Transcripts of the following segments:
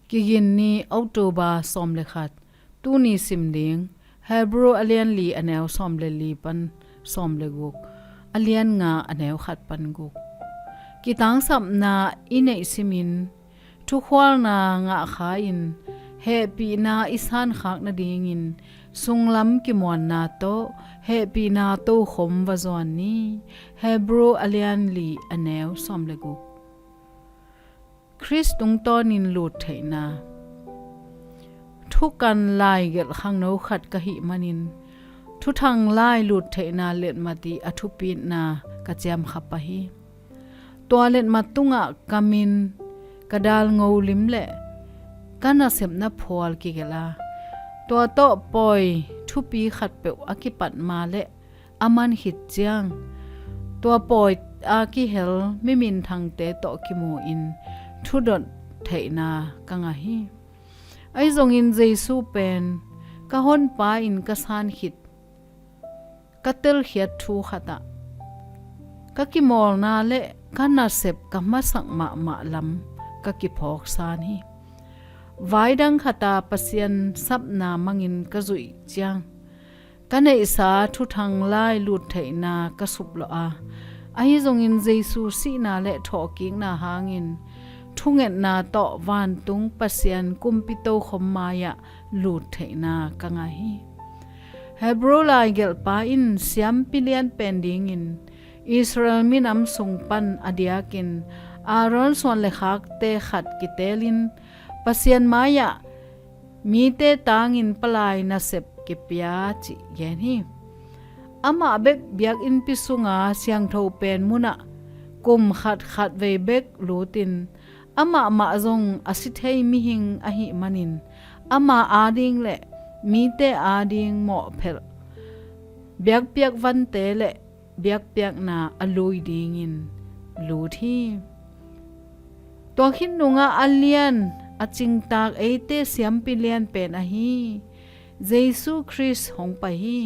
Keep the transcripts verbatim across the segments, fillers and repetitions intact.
Kigin ni, October sawm le khat. Tuni sim ding, Hebrew a lian li a neu sawm le li pan sawm le guk, a lian nga a neu khat pan guk. Kitangsapna i neih simin, thukhualna ngah kha-in, hehpihna i sankhak nadingin, sunglam kimuanna tawh hehpihna tokhom va zuan ni. Hebrew a lian li a neu sawm le guk. Khrist tungtawnin lut theihna. Thukan lai gelh khangno khat ka hih manin, thuthang lai lut theihna letmat i a thupitna ka ciamkha pah hi. Tua letmat tungah ka min, ka dal ngo lim le ka nasepna phual kigelh a, tua tawh pawi thupi khatpeuh a kipat ma le a man khit ciang, tua pawi a kihel mi minthangte tawh kimu-in thudot theihna ka ngah hi. Ahi zongin Jesu pen ka honpa in ka san khit, ka telkhiat thu khatah ka kimawlna le ka nasep ka hmasak mahmah lam ka kiphawk san hi. Vaidang khata Pasian sapna mangin ka zuih ciang, ka neihsa thuthang lai lut theihna ka suplawh a, ahi zongin Jesu sihna le thawhkikna hangin thungetna tawh vantung Pasian kumpi tokhom mai-ah lut theihna ka ngah hi. Hebrew lai gelhpa in siampi lian pen dingin Israel minam sung pan a diakin Aaron suan le khakte khat kitelin Pasian mai-ah mite tangin palai nasep kipia cih gen hi. Amah bek biakinnpi sunga siangtho pen munah kum khat khatvei bek lutin, amah mah zong a si thei mihing ahih manin, ama ading le mite ading mawhphelh biakpiak vante le biakpiakna a lui dingin lut hi. Tua khit nungah a lian a cingtak eite siampi lian pen ahi Jesu Khrist hong pai hi.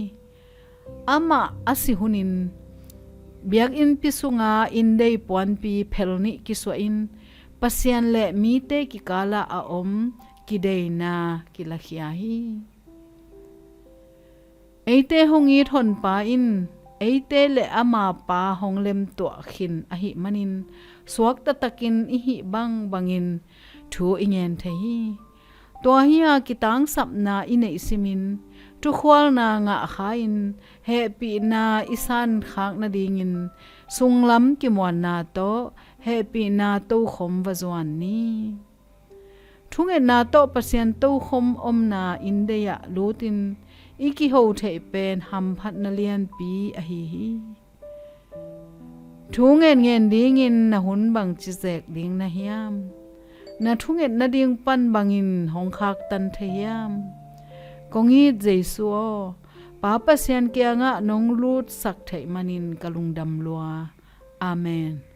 Amah a si hunin biakinnpi sunga inndei puanpi phel nih kisuahin Pasian le mite kikalah a om kideina kilakhia hi. Eite hong it honpa in eite le ama pa hong lemtuah khin ahih manin suak taktakin i hih bangbangin thu i ngen thei hi. Tua hi-a kitangsapna i neih simin thukhualna ngah kha-in hehpihna i sankhak nadingin sunglam kimuanna tawh hehpihna tokhom va zuan ni. Thungetna tawh Pasian tokhom omna inndei-ah lutin i kiho theih pen hamphatna lianpi ahi hi. Thu ngenngen dingin na hun bangci zek ding na hiam? Na thunget nading pan bangin hong khaktan thei hiam? Kong it Jesu aw, Pa Pasian kiangah nong lutsak theih manin ka lungdam lua. Amen.